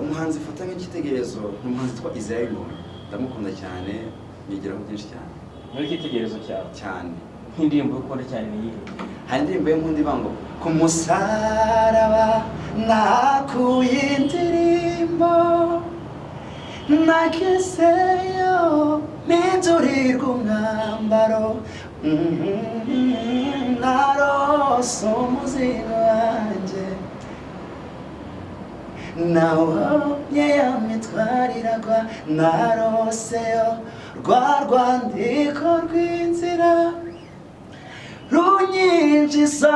Umuhanzi mfata nk'icyitegererezo ni umuhanzi witwa Israel Mbonyi. Ndamukunda cyane, nigiraho byinshi cyane. Muri icyitegererezo cyawe? Cyane. Nk'indirimbo ukunda cyane ni iyihe? Hari indirimbo ye nkunda ivuga ngo "Ku musaraba nakuye indirimbo, nagezeyo mpindurirwa umwambaro, narose umuzigo wanjye, nawonye ya mitwariragwa, naroseyo rwa rwandiko rw'inzira runyinjiza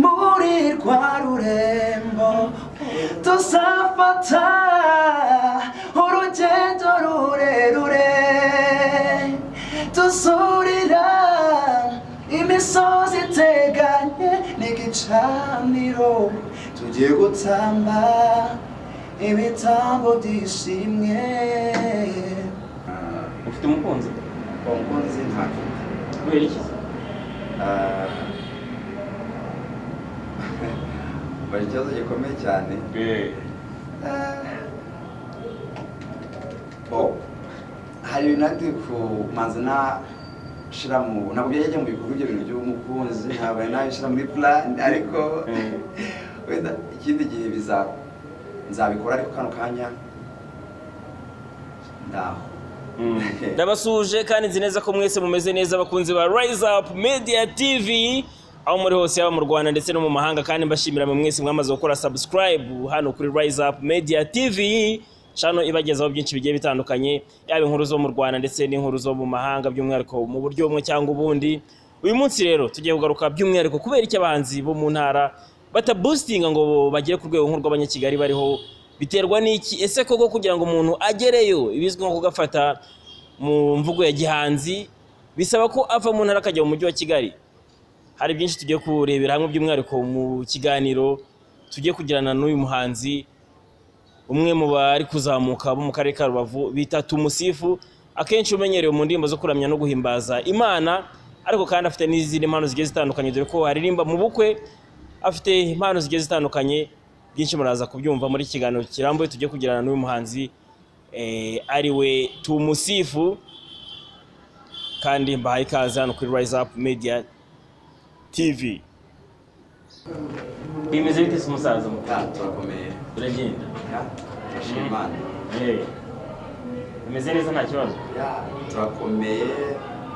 muri rwa rurembo, tuzafata urugendo rurerure, tuzurira imisozi iteganye n'igicaniro, tugiye gutamba ibitambo by'ishimwe." Ufite umukunzi? Umukunzi ntafite. Kubera iki? Ah, bari ikibazo gikomeye cyane. Bo hari ibintu nari kumanza nashira mu, ntabwo byajya mu bikorwa ibyo bintu by'umukunzi, ntabwo nari nabishyira muri plan, ariko wenda ikindi gihe biza nzabikora, ariko kano kanya ndaho. Ndabasuhuje kandi nzi neza ko mwese mumeze neza, abakunzi ba Rise Up Media TV aho muri hose, yaba mu Rwanda ndetse no mu mahanga, kandi mbashimira mwe mwese mwamaze gukora subscribe hano kuri Rise Up Media TV, channel ibagezaho byinshi bigiye bitandukanye, yaba inkuru zo mu Rwanda ndetse n'inkuru zo mu mahanga, by'umwihariko mu buryo bumwe cyangwa ubundi. Uyu munsi rero tugiye kugaruka by'umwihariko kubera icyo abahanzi bo mu ntara bataboostinga ngo bagere ku rwego nk'urw'Abanyakigali bariho. Biterwa n'iki? Ese koko kugira ngo umuntu agereyo, ibizwi nko kugafata mu mvugo ya gihanzi, bisaba ko ava mu ntara akajya mu mujyi wa Kigali? Hari byinshi tugiye kurebera hamwe, by'umwihariko mu kiganiro tugiye kugirana n'uyu muhanzi, umwe mu bari kuzamuka bo mu karere ka Rubavu bita Tumusifu, akenshi umenyerewe mu ndirimbo zo kuramya no guhimbaza Imana, ariko kandi afite n'izindi mpano zigiye zitandukanye, dore ko aririmba mu bukwe, afite impano zigiye zitandukanye. Byinshi muraza kubyumva muri iki kiganiro kirambuye tugiye kugirana n'uyu muhanzi, ari we Tumusifu. Kandi mbahaye ikaze hano kuri Rise Up Media TV. Bimeze bite se, umusaza mukuru? Yeah, turakomeye. Uragenda? Yeah, turashima Imana. Bimeze neza, nta kibazo? Yeah, turakomeye,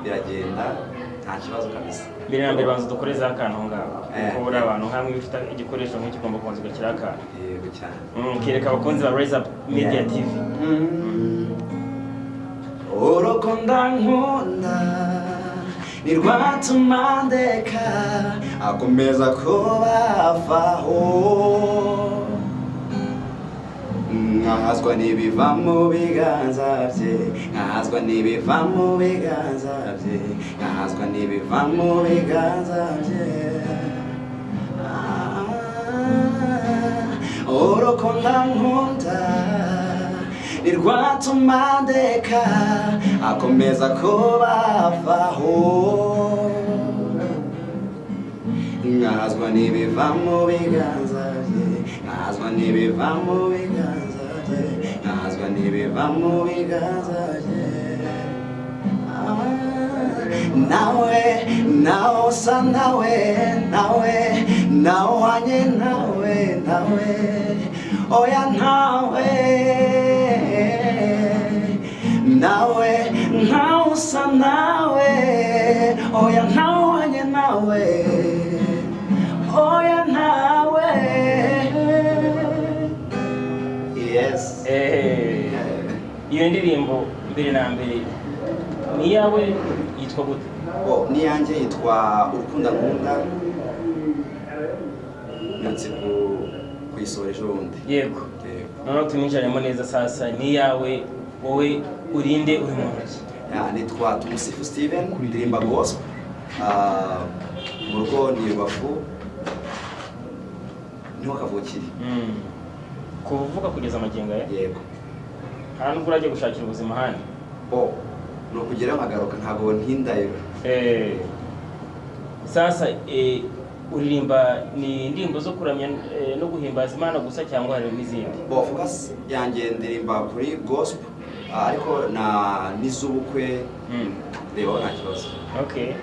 biragenda, nta kibazo kabisa. Mbere na mbere banza dukore za kantu aho ngaho, kuko buriya abantu nk'amwe iyo ufite igikoresho nk'iki ugomba kubanza ugashyiraho akantu. Yego cyane. Kereka abakunzi ba Rise Up Media TV. Urukundo nkunda ntirwatuma ndeka, akomeza kubavaho, nkahazwa n'ibiva mu biganza bye, nkahazwa n'ibiva mu biganza bye, nkahazwa n'ibiva mu biganza bye. Ah, urukundo nkunda ntirwatuma ndeka, akomeza kubavaho, nkahazwa n'ibiva mu biganza bye, nkahazwa n'ibiva mu biganza bye, nkahazwa n'ibiva mu biganza bye. Ah, nawe nawe usa nawe, nawe nawe uhanye nawe, nawe, oya, ntawe, nawe ntawe usa nawe, oya, ntawe uhanye nawe, oya, ntawe. Yes. Iyo ndirimbo mbere na mbere ni iyawe? Yitwa gute? Oh, niyanjye, yitwa "Urukundo Nkunda", mperutse kuyisohora ejo bundi. Yego. Yego. Noneho tuninjiremo neza sasa, ni iyawe, wowe urinde, uri mu ntoki? Yeah, nitwa Tumusifu Steven, ndirimba gospel. Ah, mu rugo ni Rubavu, niho kavukire. Kuvuga kugeza amagingo aya? Yego. Nta nubwo urajya gushakira ubuzima ahandi? Bo ni ukugerayo nkagaruka, ntabwo ntindayo. Sasa Uririmba ni indirimbo zo kuramya no guhimbaza Imana gusa cyangwa hari n'izindi? Bo, focus yanjye ndirimba kuri gospel, ariko na n'iz'ubukwe reba, nta kibazo. Okay,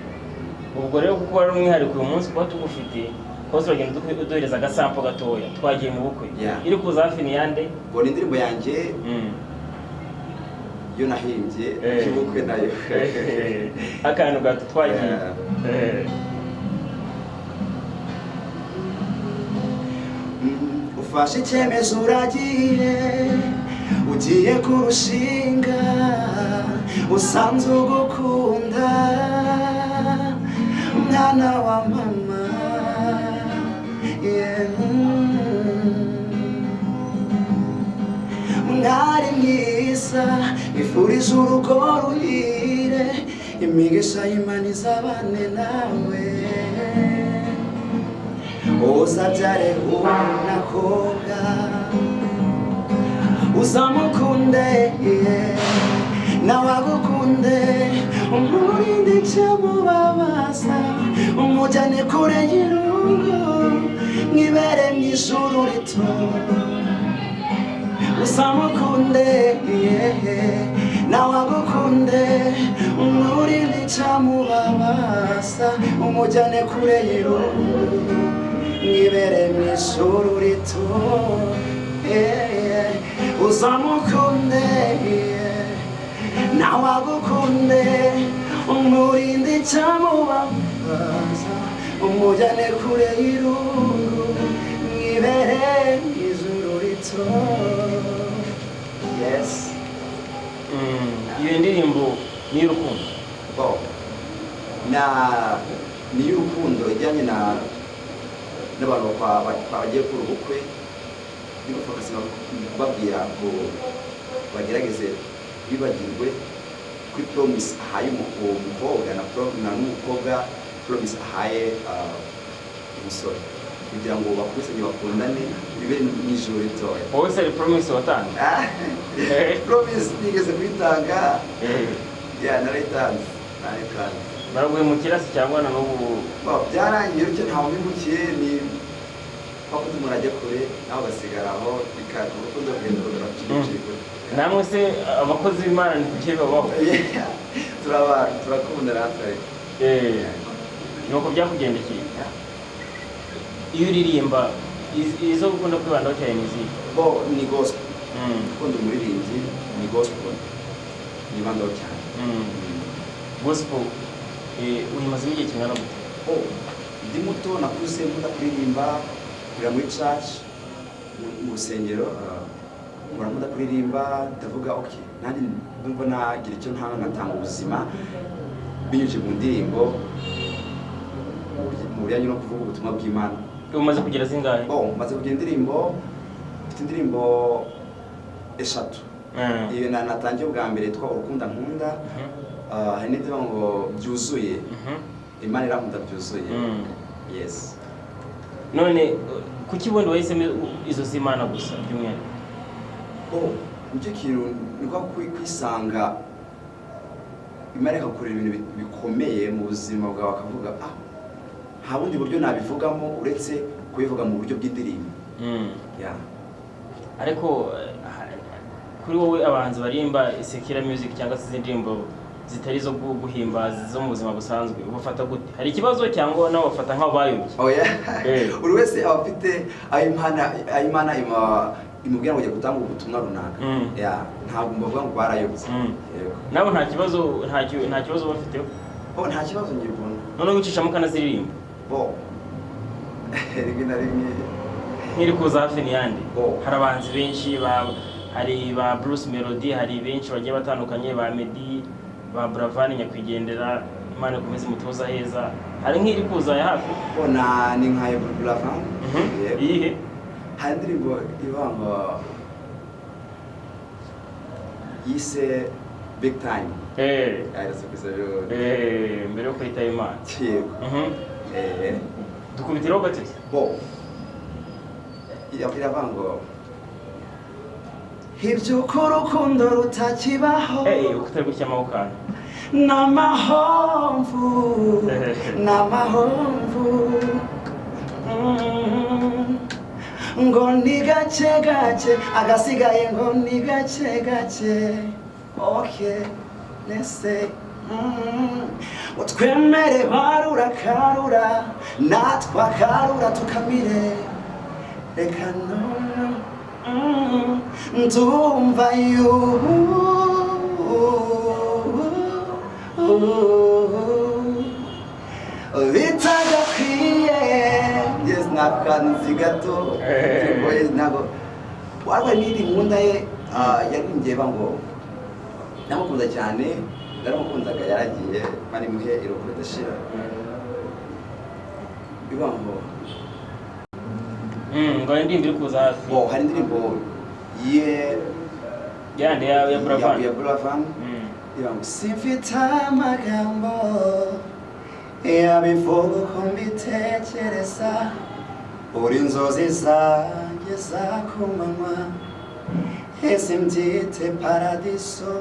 ubwo rero kuko wari umwihariko uyu munsi kuba tugufite hose, uragenda uduhereza agasampo gatoya. Twagiye mu bukwe. Iri kuza hafi ni yande? Ngo ni indirimbo yanjye yo nahimbye y'ubukwe nayo. Akantu gato, twagiye. Yeah. Ufashe icyemezo, uragiye, ugiye kurushinga, usanze ugukunda, mwana wa mama, yeah. Mwari mwiza, nifurije urugo ruhire, imigisha y'Imana izabane nawe, uzabyare unakobwa, uzamukunde, yeah, nawe agukunde, umurinde icyamubabaza, umujyane kure y'irungu, mwibere mu ijuru rito. Uzamukunde, yeah, nawe agukunde, umurinde icyamubabaza, umujyane kure y'irungu, mwibere mu ijuru rito, yeah. Uzamukunde, yeah, nawe agukunde, umurinde icyamubabaza, umujyane kure y'irungu, mwibere mu ijuru rito, yes. Iyo ndirimbo ni iy'urukundo? Bo, na ni iy'urukundo ijyanye na n'abantu bagiye gukora ubukwe, ndi gufocusinga kubabwira ngo bagerageze bibagirwe kuri promise ahaye uwo mukobwa na n'umukobwa promise ahaye umusore, kugira ngo bakubisanye, bakundane, bibe n'ijoro ritoya. Wowe se hari promise watanze? Promise nigeze kuyitanga. Yeah, narayitanze, narayitanze. Baraguhemukira se cyangwa na n'ubu? Bo, byarangiye utyo, ntawe ubimukiye, ni wakuze umuntu ajya kure nawe ugasigara aho, urukundo rugenda ruracika. Namwe se abakozi b'Imana ntibyo babaho? Turaba turakunda natwe ariko. Nuko byakugendekeye. Iyo uririmba, izo ukunda kwibandaho cyane ni izihe? Bo, ni gospel. Gukunda umuririmbyi ni gospel nibandaho cyane. Gospel uyimazemo igihe kingana gute? Oh, ndi muto nakuze nkunda kuririmba, kurira muri church, mu rusengero, nkora nkunda kuririmba. Ndavuga okay, nanjye ndumva nagira icyo ntanga, ngatanga ubuzima binyuze mu ndirimbo, mu bijyanye no kuvuga ubutumwa bw'Imana. Umaze kugira zingahe? Oh, maze kugira indirimbo, mfite indirimbo eshatu. Iyo natangiye ubwa mbere yitwa Urukundo Nkunda. Hari n'indi ivuga ngo Byuzuye. Imana irankunda byuzuye. Yes. None kuki ubundi wahisemo izo z'Imana gusa by'umwihariko? Oh, nicyo kintu niko kwisanga Imana ikagukorera ibintu bikomeye mu buzima bwawe, akavuga ah, nta bundi buryo nabivugamo uretse kubivuga mu buryo bw'indirimbo. Yeah. Ariko kuri wowe abahanzi baririmba secular music cyangwa se izindi ndirimbo zitari izo guhimbaza zo mu buzima busanzwe, ubafata gute? Hari ikibazo cyangwa nabo bafata nk'aho bayobye? Oya. Eh. Buri wese aba afite aho Imana imubwira ngo ujya gutanga ubutumwa runaka. Yeah, ntabwo mbavuga ngo barayobye. Yego. Nabo nta kibazo, nta kibazo bafiteho? Oh, nta kibazo njye mbona. Noneho wicishamo ukanaziririmba? Bo, rimwe na rimwe. Nk'iri kuza hafi ni yande? Oh. Hari abahanzi benshi, ba hari ba Bruce Melody, hari benshi bagiye batandukanye, ba Meddy, ba Buravan nyakwigendera, Imana ikomeze imutuze heza. Hari nk'iri kuza ya hafi? Bo, na ni nka Buravan. Yego. Iyihe? Hari indirimbo ivuga ngo yise Big Time. Aherutse kuza rero. Mbere yo kwitaba Imana? Yego. Dukubitiraho gato. Bo, iravuga ngo iby'uko urukundo rutakibaho Uko utari gushyiramo ako kantu. N'amahomvu, n'amahomvu. Ngo ni gake gake, agasigaye ngo ni gake gake. Okay, let's say ngo twemere barura karura, natwe akarura tukamire. Reka none ndumva you bitagakwiye. Yes, ni akantu gato. Ntabwo warwa n'indi nkunda ye yaririmbye ngo ndamukunda cyane, naramukundaga, yaragiye, mani muhe iruhuko ridashira. Biba ngo Ngo hari indirimbo iri kuza hafi. Bo, hari indirimbo ye. Yandi ya Buravan. Ya Buravan. Iba ngo simfite amagambo yabivuga uko mbitekereza, uri inzozi zanjye za kumanywa, ese mbyite paradiso,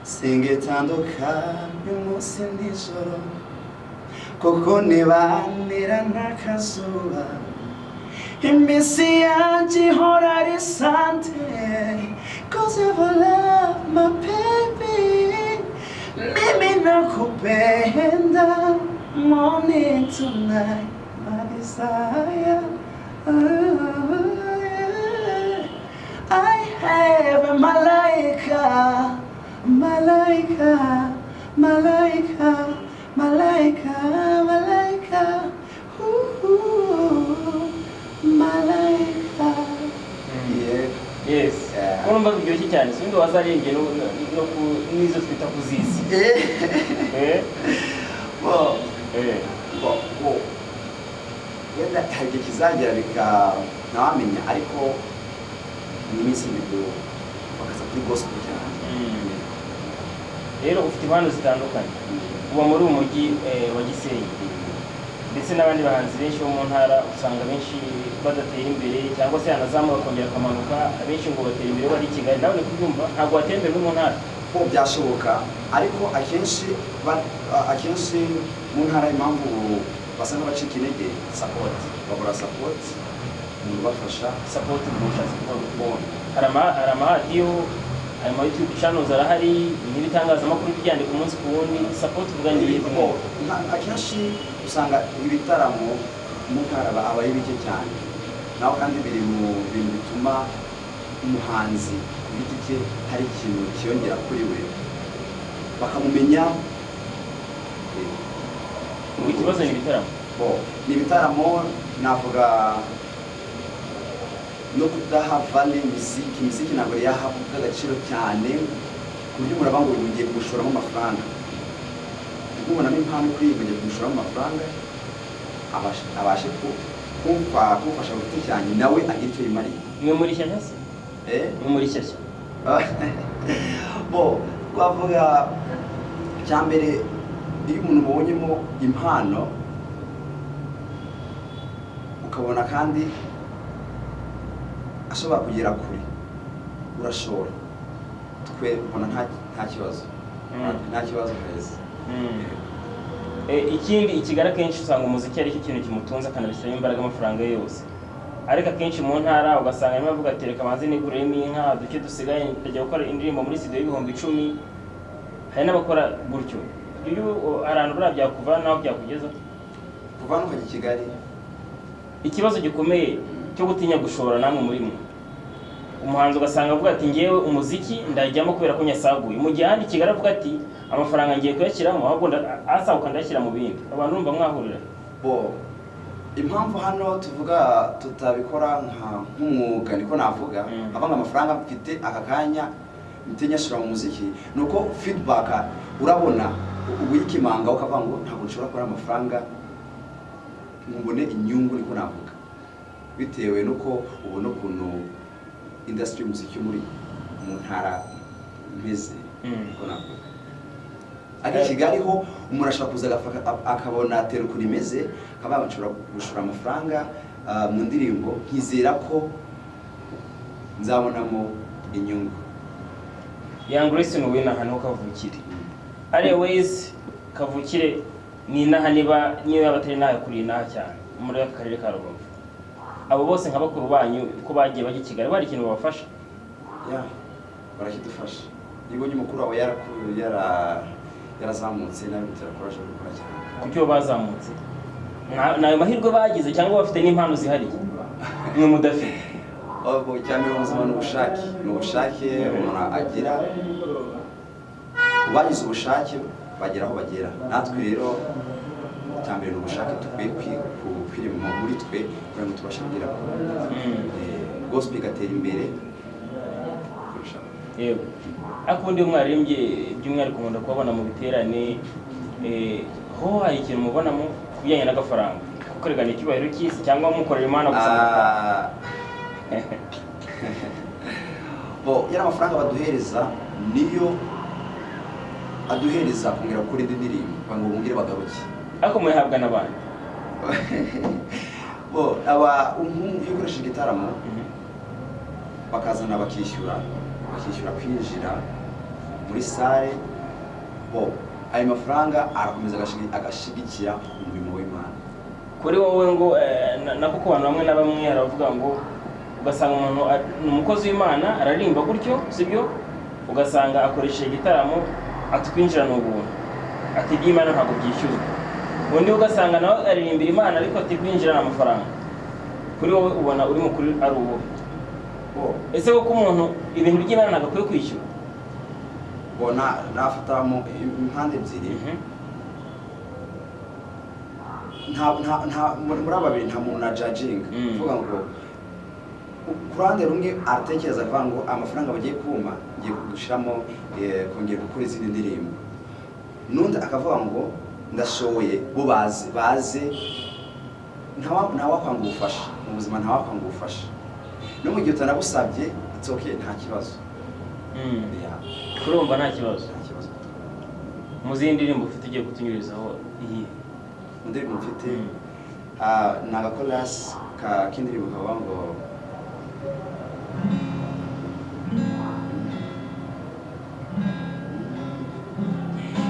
singitandukanye umunsi nijoro, kuko nibanira n'akazuba, iminsi yanjye ihora ari Sunday. 'Cause you love my baby, mimi nakupenda, morning to night, my desire. I have a malaika, malaika, malaika, malaika, malaika. Ooh, malaika. Yeah. Yes. Yeah. Urumva biryoshye cyane, si undi wazaririmbye no n'izo twita kuzizi. Well, well, well. Wenda hari igihe kizagera bika ntawamenya, ariko ni iminsi mikuru bakaza kuri gospel cyane. Rero ufite impano zitandukanye, uba muri uyu mujyi wa Gisenyi, ndetse n'abandi bahanzi benshi bo mu ntara usanga benshi badatera imbere, cyangwa se yanazamuka akongera akamanuka. Abenshi ngo batera imbere bari i Kigali. Nawe ni kubyumva, ntabwo watera imbere uri mu ntara. Ko byashoboka, ariko akenshi mu ntara impamvu basa n'abacika intege, support, babura support, umuntu ubafasha. Support ubwo ushatse kuvuga hari amaradiyo, hari ama YouTube channels arahari, n'ibitangazamakuru byandika umunsi ku wundi. Support uvuga ni iyihe? Bo, akenshi usanga ibitaramo mu ntara aba ari bike cyane, naho kandi biri mu bintu bituma umuhanzi ku giti cye hari ikintu kiyongera kuri we, bakamumenya. Ubwo ikibazo ni ibitaramo? Bo, ni ibitaramo, navuga no kudaha value miziki. Miziki ntabwo yahabwa agaciro cyane ku buryo umuntu aba ngo ugiye kumushoramo amafaranga, kubonamo impano kuri iyi, ngiye kumushoramo amafaranga abashe kumfasha ku giti cyanjye, nawe agire icyo yimariye. Mwe muri shyashya se? Eh? Mwe muri shyashya? Bo, twavuga icya mbere, iyo umuntu ubonyemo impano, ukabona kandi ashobora kugera kure, urashora. Twe ubona nta kibazo. Nta kibazo kabisa. Ikindi i Kigali akenshi usanga umuziki ari cyo kintu kimutunze, akanabishyiramo imbaraga, amafaranga ye yose. Ariko akenshi mu ntara ugasanga arimo avuga ati: "Reka banze niguremo inka, duke dusigaye ndajya gukora indirimbo muri studio y'ibihumbi 10." Hari n'abakora gutyo. Ibyo hari ahantu buriya byakuva n'aho byakugeza? Kuva hano ukajya i Kigali? Ikibazo gikomeye cyo gutinya gushora namwe muri mwe. Umuhanzi ugasanga avuga ati: "Ngewe umuziki ndajyamo kubera ko nyasaguye," mu gihe ahandi i Kigali avuga ati: "Amafaranga ngiye kuyashyiramo, ahubwo asaguka ndayashyira mu bindi." Abantu urumva mwahurira? Bo, impamvu hano tuvuga tutabikora nk'umwuga, niko navuga, avuga amafaranga mfite aka kanya mfite nyashira mu muziki, ni uko feedback urabona wikimanga ukavuga ngo ntabwo nshobora kubona amafaranga ngo mbone inyungu, niko navuga, bitewe nuko ubona ukuntu industry y'umuziki muri mu ntara imeze, niko navuga. Ariko i Kigali ho umuntu ashobora kuza akabona tera ukuntu imeze, akaba yaba nshobora gushora amafaranga mu ndirimbo, nkizera ko nzabonamo inyungu. Young Grace ni uw'inaha, niho kavukire. Ariya Ways kavukire ni inaha, niba niyo yaba atari inaha, yakuriye inaha cyane. muri aka karere ka Rubavu. Abo bose nka bakuru banyu, uko bagiye bajya i Kigali, bari ikintu babafasha? Ya, barakidufasha. Iyo ubonye umukuru wawe yarazamutse, nawe bitera courage yo gukora cyane. Kuki bo bazamutse? Ni ayo mahirwe bagize cyangwa bafite n'impano zihariye mwe mudafite? Ahubwo icya mbere mu buzima ni ubushake, ni ubushake umuntu agira. Bagize ubushake bagera aho bagera. Natwe rero icya mbere ni ubushake dukwiye kwirema muri twe kugira ngo tubashe kugera kure. Gospel igatera imbere kurushaho. Yego, ariko ubundi iyo mwaririmbye, by'umwihariko nkunda kubabona mu biterane, ho hari ikintu mubonamo ku bijyanye n'agafaranga, kuko rega ni icyubahiro cy'isi, cyangwa mukorera Imana gusa? Ah, bo yari amafaranga baduhereza niyo aduhereza kongera gukora indi ndirimbo kugira ngo bongere bagaruke. Ariko muyahabwa n'abandi? Bo aba iyo ukoresheje igitaramo bakazana bakishyura kwinjira muri salle, bo ayo mafaranga arakomeza agashigikira umurimo w'Imana. Kuri wowe ngo nako ku bantu bamwe na bamwe haravuga ngo ugasanga umuntu ni umukozi w'Imana, araririmba gutyo, sibyo? Ugasanga akoresheje igitaramo, ati kwinjira ni ubuntu, ati iby'Imana ntabwo byishyuzwa. Undi ugasanga nawe aririmbira Imana, ariko ati kwinjira ni amafaranga. Kuri wowe ubona uri mukuru ari uwo? Bo Ese koko umuntu ibintu by'Imana ntabwo akwiye kwishyura? Bo nafata mu impande ebyiri. Nta muri aba babiri nta muntu na judging. Kuvuga ngo ku ruhande rumwe aratekereza avuga ngo amafaranga bagiye kuma ngiye gushyiramo kongera gukora izindi ndirimbo, n'undi akavuga ngo ndashoboye, bo baze ntawakwanga ubufasha mu buzima, ntawakwanga ubufasha no mu gihe utanabusabye, it's okay, nta kibazo. Yeah, Kurumva nta kibazo? Nta kibazo. Mu zindi ndirimbo ufite ugiye kutunyurizaho iyi? Mu ndirimbo mfite, ni agakorasi k'indirimbo kavuga ngo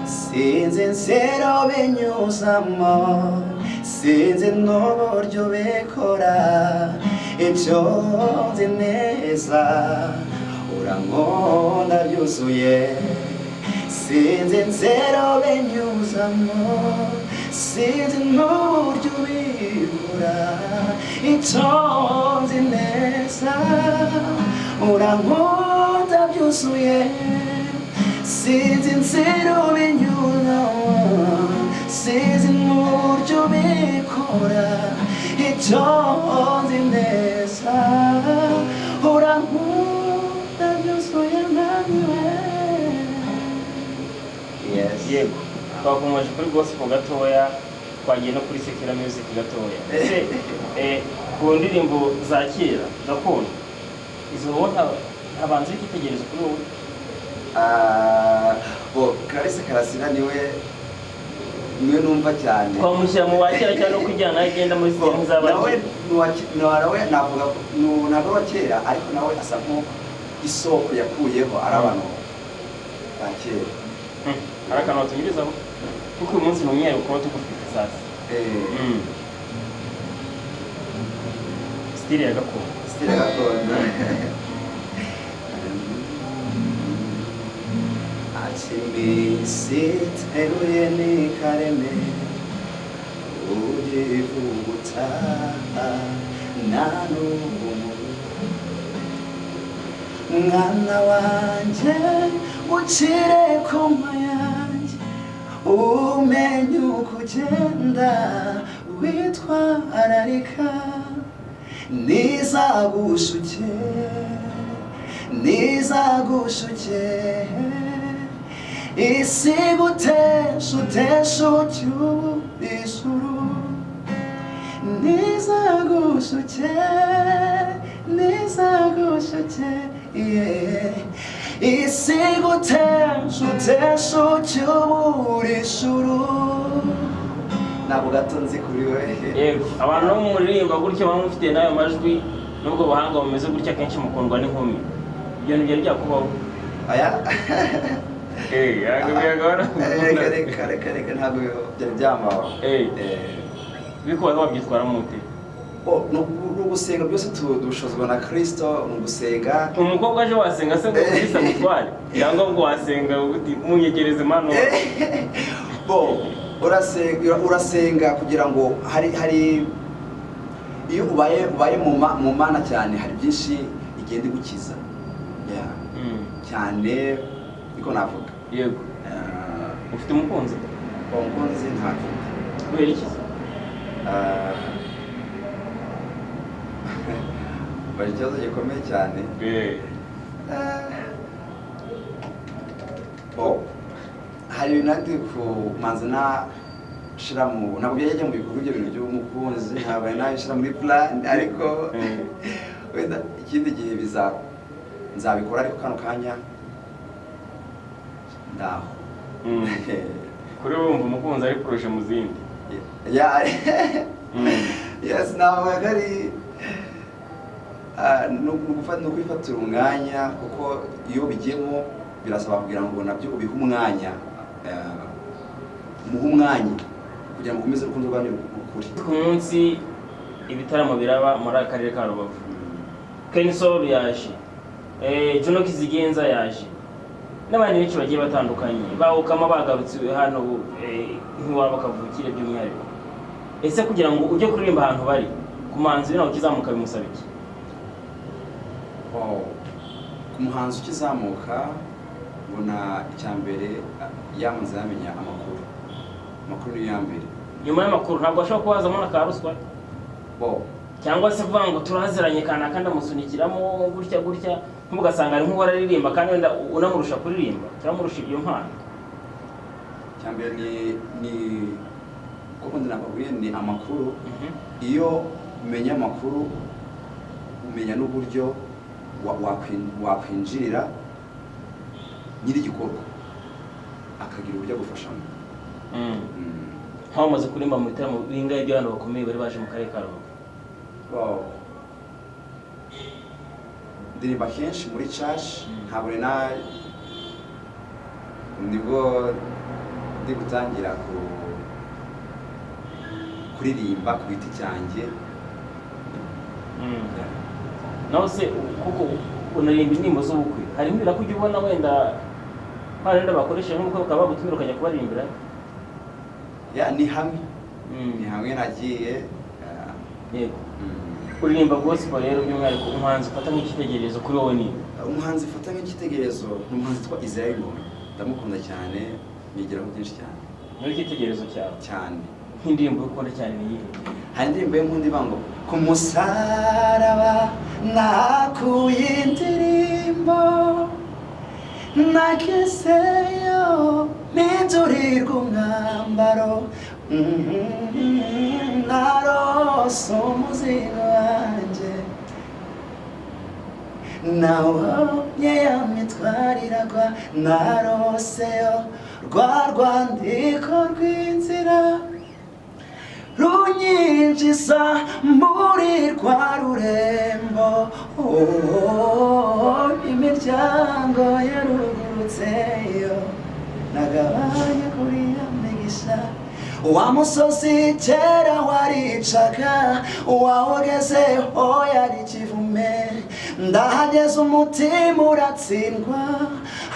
sinzi inzira binyuzamo, sinzi n'uburyo bikora, icyo nzi neza urankunda byuzuye. Sinzi inzira binyuzamo, sinzi n'uburyo bikora, icyo nzi neza urankunda byuzuye. Sinzi inzira ubinyuramo, sinzi n'uburyo ubikora, icyo nzi neza urankunda byuzuye naniwe. Yes. Yego, twakomeje kuri gospel gatoya, twagiye no kuri secular music gatoya. Ese ku ndirimbo za kera gakondo izo wowe ntabanza icyitegererezo kuri wowe? Ah, bo Clarisse Karasira niwe numva cyane. Twamushyira mu ba kera cyangwa no kujyana nawe agenda muri Bo, sitemu nawe z'abakera? Nawe navuga ko ntabwo ari uwa kera, ariko nawe asa nko isoko yakuyeho ari abantu ba kera. Hari akantu watunyurizaho, kuko uyu munsi ni umwihariko kuba tugufite sasa. Style ya gakondo. Style gakondo. Ati iminsi iteruye n'ikareme ugivuguta nta n'ubu mwana wanjye ucire koma yanjye, umenye uko ugenda witwararika, nizagushuke, nizagushuke isi gutesha utesha ucyura ijuru, nizagushuke, nizagushuke, yeah. Isi gutesha utesha ucyura ijuru. Ntabwo gato nzi kuri we. Yego, abantu bo muririmba gutyo baba mufite n'ayo majwi n'ubwo buhanga bumeze gutya, akenshi mukundwa n'inkumi. Ibyo ntibyari byakubaho? Aya, reka reka reka reka, ntabwo byari byambaho. Bikubaye wabyitwaramo ute? Bo, ni ugusenga byose, dushozwa na Kristo, ni ugusenga. Umukobwa aje wasenga se ngo Kristo agutware, cyangwa ngo wasenga uti munyegereze mano? Bo, urasenga kugira ngo hari iyo ubaye mu mana cyane, hari byinshi igenda igukiza. Yeah. Cyane niko navuga. Yego. Ufite umukunzi? Umukunzi ntafite. Kubera iki se? Bari ikibazo gikomeye cyane. Bo, hari ibintu nandi kumanza nashira mu, ntabwo byajya mu bikorwa ibyo bintu by'umukunzi, ntabwo nari nabishyira muri plan, ariko wenda ikindi gihe nzabikora, ariko kano kanya ndaho. Kuri wowe wumva umukunzi ari kurusha mu zindi? Yeah. Yes, navuga ko ari ni ukwifatira umwanya, kuko iyo bigiyemo birasaba kugira ngo nabyo ubihe umwanya, umuhe umwanya kugira ngo ukomeze urukundo rwanyu rukure. Ku munsi ibitaramo biraba muri aka karere ka Rubavu, Kenny Sol yaje, Juno Kizigenza yaje, n'abandi benshi bagiye batandukanye bawukama bagarutse hano, nk'iwabo kavukire by'umwihariko. Ese kugira ngo ujye kuririmba ahantu bari ku muhanzi nawe ukizamuka bimusaba iki? Wow. Ku muhanzi ukizamuka, mbona icya mbere yamaze yamenya amakuru. Amakuru niyo ya mbere. Nyuma y'amakuru ntabwo ashobora kuba hazamo na ka ruswa? Bo. Cyangwa se kuvuga ngo turaziranye kanaka ndamusunikiramo gutya gutya, nk'ubu ugasanga ari nk'uwo araririmba kandi wenda unamurusha kuririmba cyangwa amurusha iyo mpano. Icya mbere ni kuko nababwiye ni amakuru. Iyo umenya amakuru, umenya n'uburyo wakwinjirira nyir'igikorwa, akagira uburyo agufashamo. Nk'aho umaze kuririmba mu bitaramo bingahe by'abantu bakomeye bari baje mu karere ka Rubavu? Wow. Ndirimba kenshi muri church. Ntabwo nari na nibwo ndi gutangira kuririmba ku giti cyanjye. Naho se kuko unaririmba indirimbo z'ubukwe, harimo ibiraka ujya ubona wenda hari wenda bakoresheje nk'ubukwe bakaba bagutumira ukajya kubaririmbira? Yeah, ni hamwe, ni hamwe nagiye. Yego. Kuririmba gospel rero, by'umwihariko umuhanzi ufata nk'icyitegererezo kuri wowe ni? Umuhanzi ufata nk'icyitegererezo ni umuhanzi witwa Israel Mbonyi. Ndamukunda cyane, nigiraho byinshi cyane. Niwe icyitegererezo cyawe? Cyane. Nk'indirimbo ukunda cyane ni iyihe? Hari indirimbo ye nkunda ivuga ngo ku musaraba nakuye indirimbo, nagezeyo mpindurirwa umwambaro, narose umuzigo wanjye, nawonye ya mitwaro iragwa, naroseyo rwa rwandiko rw'inzira runyinjiza muri rwa rurembo. Oh, imiryango yarugurutseyo, nagabanye kuri ya migisha. Wa musozi kera waricaga, wawugezeho yari ikivume, ndahageze umutima uratsindwa,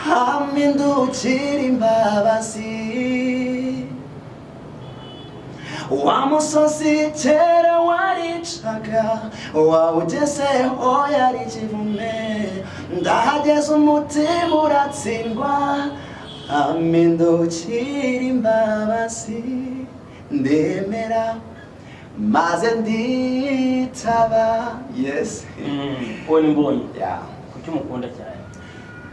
hampindukira imbabazi. Wa musozi kera waricaga, wawugezeho yari ikivume, ndahageze umutima uratsindwa, ampindukira imbabazi, ndemera maze nditaba. Yes. Uwo ni Mbonyi? Yeah. Kuki umukunda cyane?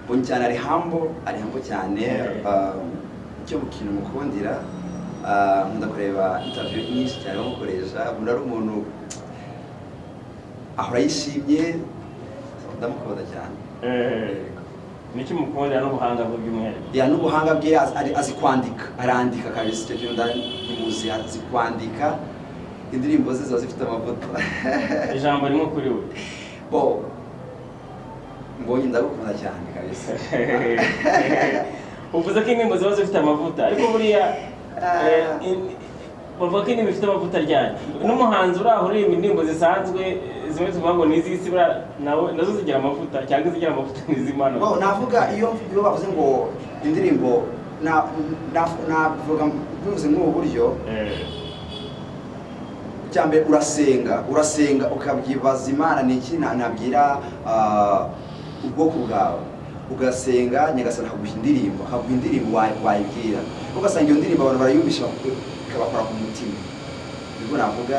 Mbonyi cyane ari humble, ari humble cyane. Icyo kintu mukundira, nkunda kureba interview nyinshi cyane bamukoresha, mbona ari umuntu ahora yishimye, ndamukunda cyane. Niki mukundira n'ubuhanga bwe by'umwihariko? Yeah, n'ubuhanga bwe, azi kwandika, arandika kabisa. Icyo kintu ndamuzi, azi kwandika, indirimbo ze ziba zifite amavuta. Ijambo rimwe kuri we? Bo, Mbonyi ndagukunda cyane kabisa. Uvuze ko indirimbo ziba zifite amavuta, ariko buriya Bavuga ko indirimbo ifite amavuta ryari? N'umuhanzi uri aho uririmba indirimbo zisanzwe, zimwe tuvuga ngo ni iz'isi, buriya nawe nazo zigira amavuta, cyangwa izigira amavuta ni iz'Imana? Bo, navuga iyo bavuze ngo indirimbo navuga bivuze nk'ubu buryo. Icya mbere, urasenga ukabyibaza Imana: ni iki nabwira ubwoko bwawe? Ugasenga, Nyagasani akaguha indirimbo wayibwira, ugasanga iyo ndirimbo abantu barayumvisha ikabakora ku mutima. Nibwo navuga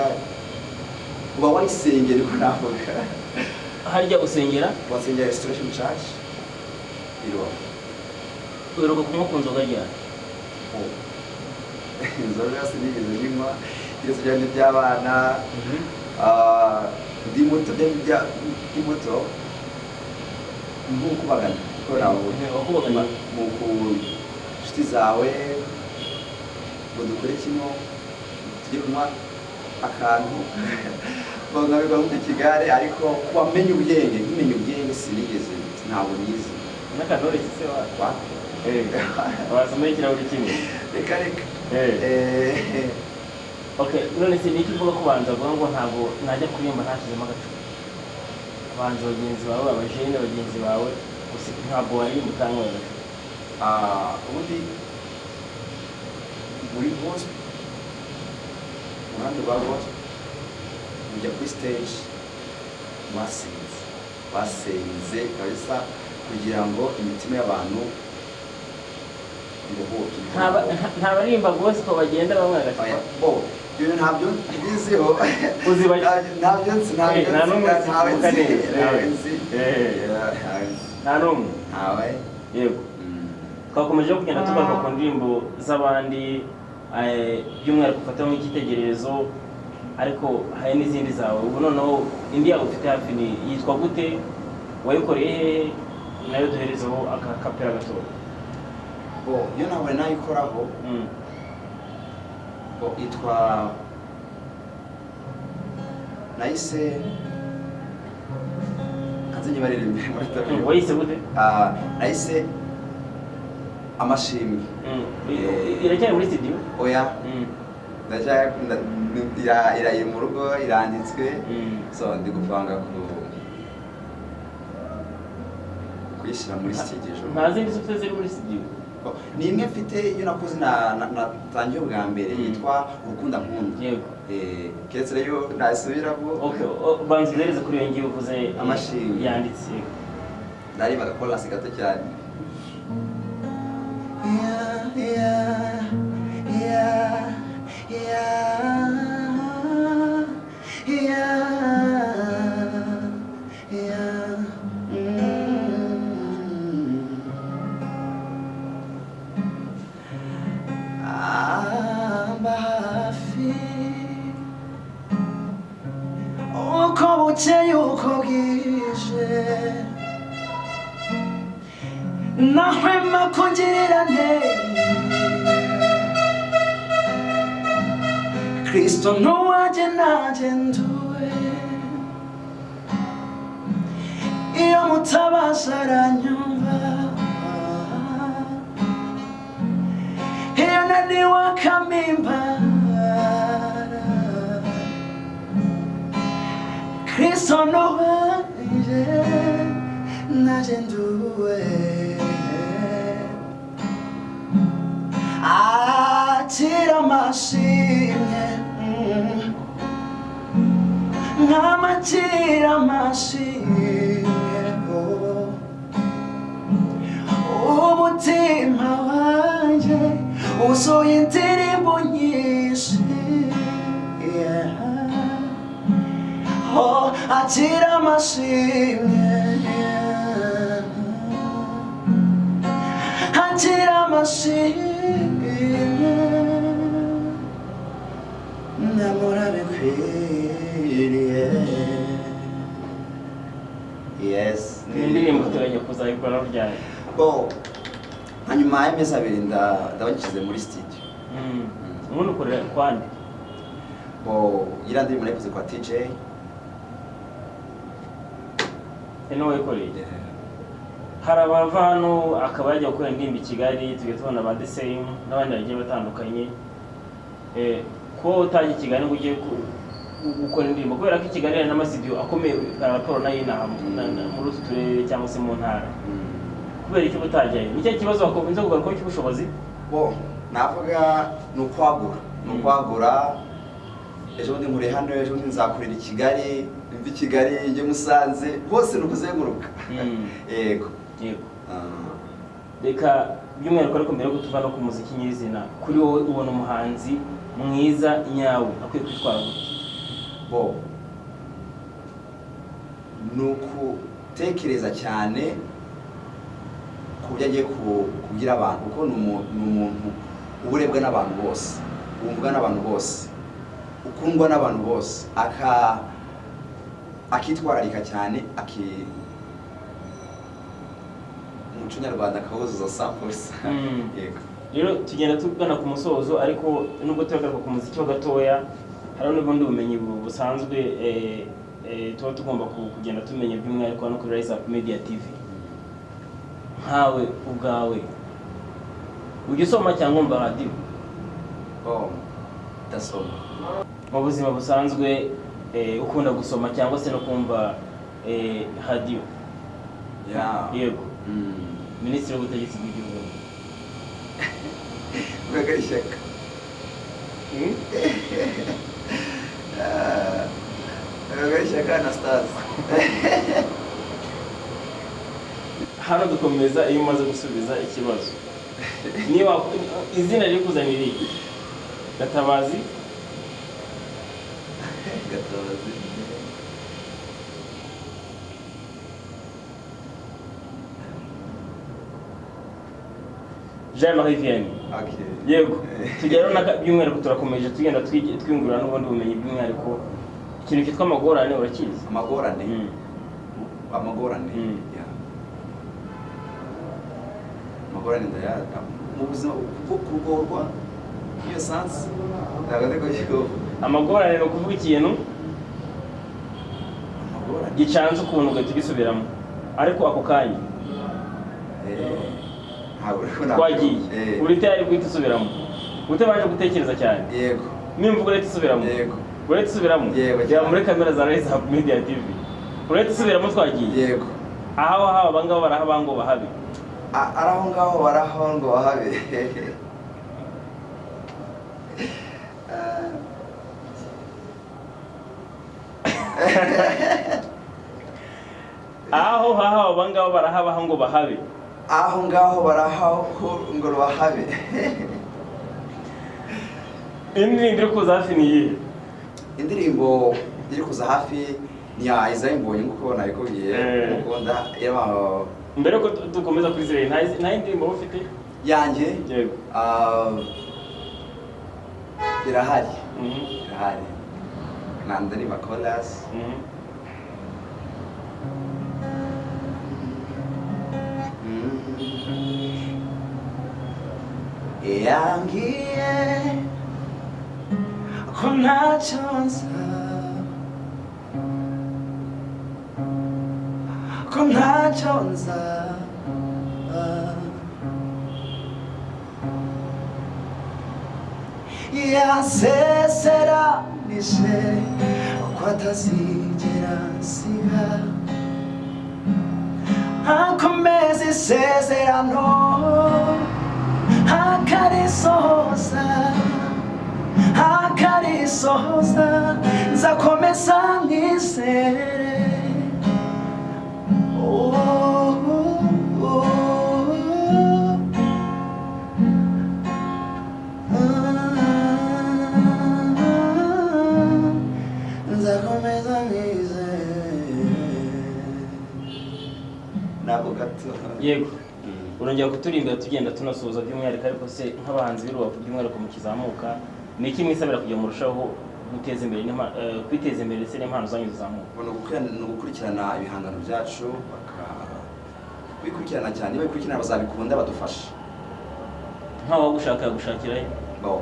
uba wayisengera, niko navuga. Harya usengera? Wasengera Restoration Church i Rubavu. Uheruka kunywa ku nzoga ryari? Oh. Inzoga sinigeze nywa, keretse byari iby'abana. Ndi muto, byari ndi muto nk'ukubagana, kuko navuga Wakubaganye? Mu ku nshuti zawe ngo dukore kino, tujye kunywa akantu, nkabikora muri kigare. Ariko kuba menya ubwenge, nkimenya ubwenge, sinigeze, ntabwo nize. N'akantu se wa? Wapi. Wasomeye ikirahuri kimwe? Reka reka. Okay, none se niki uvuga ko banza avuga ngo ntabwo najya kuririmba ntashyizemo agacupa? Abahanzi bagenzi bawe, abajene bagenzi bawe, gusa ntabwo waririmba utanyweye agacupa. Ubundi muri gospel, uruhande rwa gospel, ujya kuri stage wasenze, wasenze kabisa, kugira ngo imitima y'abantu ibohoke. Nta baririmba gospel bagenda banywa agacupa? Oya, bo ibyo ntabyo mbiziho. Uzi bake? Ntabyo nzi, ntabyo Nta nzi. n'umwe uzi. Ntawe nzi. Neza. Ntawe nzi. Eh. Ntawe nzi. Nta n'umwe? Ntawe. Yego. Twakomeje kugenda tugaruka ku ndirimbo z'abandi, by'umwihariko ufata nk'icyitegererezo, ariko hari n'izindi zawe. Ubu noneho indi yawe ufite hafi ni yitwa gute? Wayikoreye hehe? Nayo duherezeho akapera gatoya. Bo, iyo ntabwo nayikoraho. Bo, yitwa, nayise, kanze nyibaririmbire muri tabiyo. Wayise gute? Nayise Amashimwe. Iracyari muri studio? Oya. Iri mu rugo, iranditswe. So ndi gupanga ku kuyishyira muri studio ejo. Nta zindi ufite ziri muri studio? Bo, ni imwe mfite, iyo nakoze natangiye ubwa mbere, yitwa Urukundo Nkunda. Keretse rero nasubiramo. Okay, banza uduhereze kuri iyo ngiyo uvuze, Amashimwe. yanditse. Ndaririmba agakorasi gato cyane. Yeah. Amba hafi uko bukeye, uko bwije, nahwema kungirira neza. Kristo ntuwajye, nanjye nduwe. Iyo mutabaza aranyumva, iyo naniwe akampimbara. Kristo ntuwajye, nanjye nduwe. Akira amashimwe, nkamakira amashimwe, oh. Umutima wanjye wuzuye indirimbo nyinshi, yeah. Oh, akira amashimwe, akira amashimwe, ndamura bikwiriye. Yes. Iyi ndirimbo uteganya kuzayikora ryari? Bo, hanyuma y'amezi 2 ndaba nshyize muri studio. Ubundi ukorera kwande? Bo, iriya ndirimbo nayikoze kwa TJ. Ni wayikoreye? Hari abava hano akaba yajya gukora indirimbo i Kigali, tujya tubona ba The Same n'abandi bagiye batandukanye. Kuba utajya i Kigali ngo ujye gukora indirimbo, kubera ko i Kigali hari n'amasitidiyo akomeye, raporo nayo inaha muri utu turere cyangwa se mu ntara, kubera icyo utajyayo? Ni cyo kibazo wakunze kugarukaho cy'ubushobozi? Bo, navuga ni ukwagura, ni ukwagura. Ejo bundi nkuriye hano, ejo bundi nzakurira i Kigali, mve i Kigali njye Musanze, hose ni ukuzenguruka. Yego. Yego. Ah. Reka by'umwihariko, ariko mbere yo tuva no ku muziki nyirizina, kuri wowe ubona umuhanzi mwiza nyawe akwiye kwitwara gute? Bo, ni ukutekereza cyane ku byo agiye kubwira abantu, kuko ni umuntu uba urebwa n'abantu bose, wumvwa n'abantu bose, ukundwa n'abantu bose, akitwararika cyane, umuco nyarwanda akawuzuza samples. Yego. Rero tugenda tugana ku musozo, ariko nubwo turagaruka ku muziki ho gatoya, hari n'ubundi bumenyi busanzwe tuba tugomba kugenda tumenya, by'umwihariko hano kuri Rise Up Media TV. Nkawe ubwawe, ujya usoma cyangwa wumva radiyo? Oh, ndasoma. Mu buzima busanzwe ukunda gusoma cyangwa se no kumva radiyo? Yeah. Yego. Minisitiri w'ubutegetsi bw'igihugu? Rwego ishyaka. Rwego ishyaka Anastase. Hano dukomeza iyo umaze gusubiza ikibazo. Niba izina riri kuzana iri Gatabazi. Gatabazi. Jean Marie Vianney. Okay. Yego, tugera rero by'umwihariko turakomeje tugenda twiyungura n'ubundi bumenyi, by'umwihariko ikintu cyitwa amagorane, urakizi? Amagorane. Amagorane. Yeah. Amagorane ndaya mu buzima bwo kugorwa, iyo sansi ntabwo ari ko. Amagorane ni ukuvuga ikintu Amagorane. gicanze ukuntu ugahita ugisubiramo, ariko ako kanya. Ntabwo ariko Twagiye. Uri tayari guhita usubiramo utabanje gutekereza cyane? Yego. Nimvuga urahita usubiramo? Yego. Urahita usubiramo? Yego, Reba cyane. muri kamera za Rise Up Media TV, urahita usubiramo? Twagiye. Yego. Aho aho abangaba barahaba ngo bahabe. Ari aho ngaho baraho ngo bahabe. Ah. Aho haho abangaba barahabaho ngo bahabe. Aho ngaho baraho ngo bahabe. Indirimbo iri kuza hafi ni iyihe? Indirimbo iri kuza hafi ni ya Isaie Mbonyi, nk'uko nabikubwiye. Mukunda yaba. Mbere yuko dukomeza kuri ziriya, nta yindi ndirimbo uba ufite? Yanjye? Yego. Ah, irahari. Irahari, nandariba chorus. Yambwiye ko ntacyo nzaba, ko ntacyo nzaba. Yaseseranije ko atazigera ansiga, akomeza isezerano akarisohoza, akarisohoza. Nzakomeza nizere. Oh, oh, oh. Ah, nzakomeza nizere nako gato. Yego, urongera kuturimbira tugenda tunasoza. By'umwihariko ariko se, nk'abahanzi b'i Rubavu, by'umwihariko mu kizamuka, ni iki mwisabira kugira ngo murusheho guteza imbere kwiteza imbere ndetse n'impano zanyu zizamuka? Ni ugukurikirana ibihangano byacu, bakabikurikirana cyane. Niba bikurikirana bazabikunda, badufasha. Ntawagushaka yagushakira he? Bo,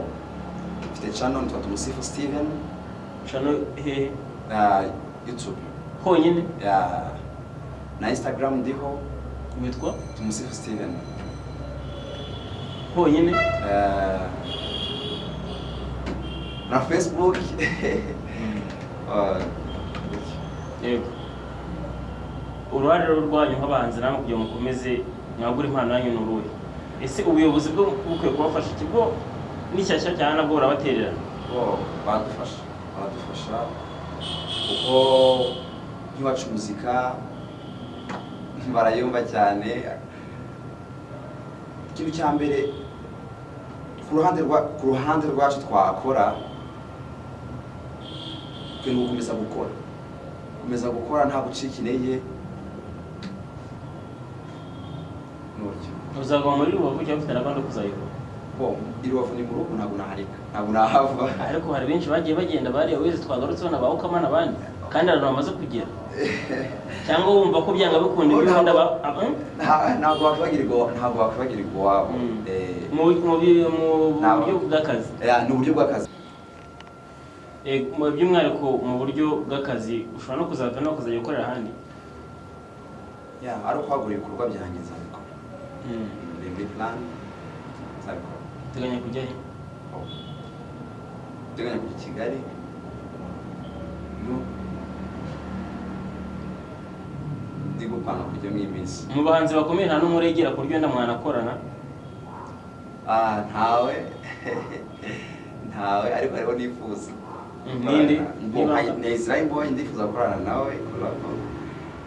mfite channel nitwa Tumusifu Steven. Channel hehe? Na YouTube. Honyine? Ya, na Instagram ndiho. Witwa? Tumusifu Steven. Honyine? Na Facebook. Yego, uruhare rero rwanyu nk'abahanzi namwe kugira ngo mukomeze mwagure impano yanyu ni uruhe? Ese ubuyobozi bwo bukwiye kubafasha? Ikigo n'ishyashya cyane nabwo burabatererana? Bo baradufasha, baradufasha kuko nk'iwacu muzika barayumva cyane. Ikintu cya mbere ku ruhande rwacu twakora twe ni ugukomeza gukora, gukomeza gukora nta gucika intege n'uburyo. Uzaguma muri Rubavu cyangwa ufite na gahunda yo kuzayivamo? Bo i Rubavu ni mu rugo, ntabwo nahareka, ntabwo nahava. Ariko hari benshi bagiye bagenda, bariya wese twagarutseho na ba Ukama n'abandi, kandi hari abantu bamaze kugera. Cyangwa wumva ko byanga bikunda ibyo ukunda Ntabwo wakwibagirwa iwabo. Mu buryo bw'akazi. Ni uburyo bw'akazi. By'umwihariko mu buryo bw'akazi, ushobora no kuzava no kuzajya gukorera ahandi? Ya, ari ukwagura ibikorwa byanjye nzabikora. Ni muri plan, nzabikora. Uteganya kujya he? Oh. Uteganya kujya i Kigali no ndi gupanga kujya mu iminsi. Mu bahanzi bakomeye nta n'umwe uregera ku buryo wenda mwanakorana? Ah, ntawe, ntawe, ariko hariho nifuza. Ninde? Ni Israel Mbonyi, ndifuza gukorana nawe collabo.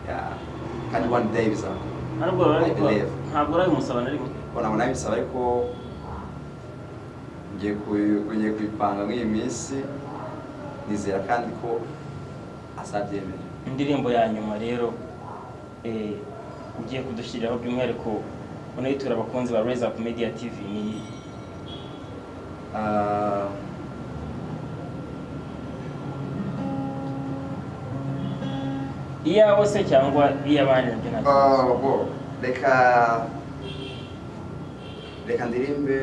Yeah. Kandi one day bizakora. Ntabwo I believe. Ntabwo urabimusaba na rimwe? Ko ntabwo nabisaba, ariko ngiye kubipanga muri iyi minsi, nizera kandi ko azabyemera. Indirimbo ya nyuma rero ugiye kudushyiriraho, by'umwihariko unayitura abakunzi ba Rise Up Media TV, ni iyihe? Ah, Iyawe se cyangwa iy'abandi, nabyo nta kibazo. Ah, bo, reka ndirimbe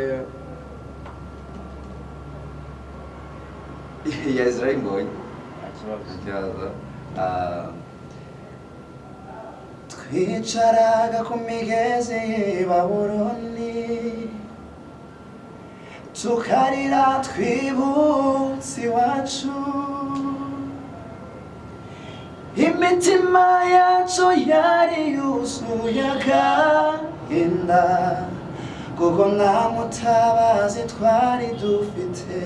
ya Israel Mbonyi. Nta kibazo. Ikibazo. Ah, twicaraga ku migezi y'i Babuloni, tukarira twibutse iwacu, imitima yacu yari yuzuye agahinda kuko nta mutabazi twari dufite.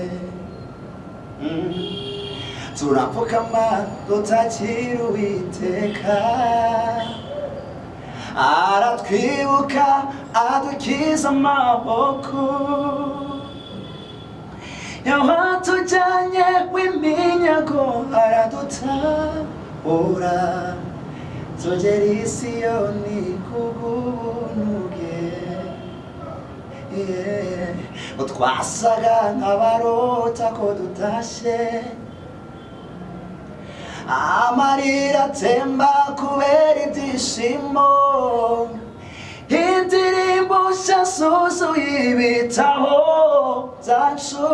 Turapfukama dutakira Uwiteka, aratwibuka adukiza amaboko y'abatujyanye w'iminyago, aradutabura tugera i Siyoni kubw'ubuntu bwe. Yeah. Ngo twasaga nk'abarota ko dutashye, amarira atemba kubera ibyishimo, indirimbo nshya zuzuye ibitabo byacu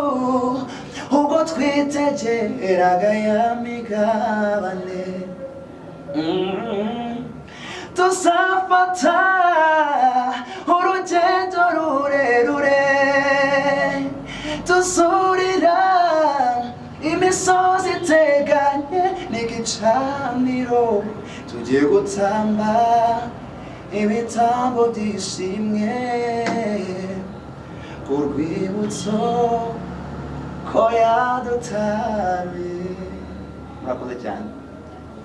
ubwo twitegeraga ya migabane. Tuzafata urugendo rurerure, tuzurira imisozi iteganye n'igicaniro, tugiye gutamba ibitambo byishimwe ku rwibutso ko yadutaye. Murakoze cyane.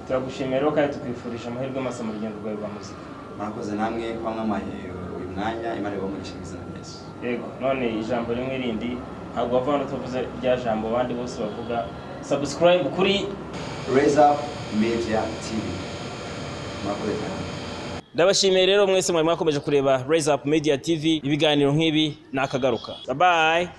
Turagushimiye rero kandi tukwifurije amahirwe masa mu rugendo rwawe rwa muzika. Murakoze namwe kuba mwamaye uyu mwanya. Imana ibahe umugisha mu izina rya Yesu. Yego, none ijambo rimwe rindi, ntabwo wava hano utavuze rya jambo abandi bose bavuga: subscribe kuri Raise Up Media TV. Murakoze cyane. Ndabashimiye rero mwese mwari mwakomeje kureba Rise Up Media TV. Ibiganiro nk'ibi ni akagaruka. Bye bye.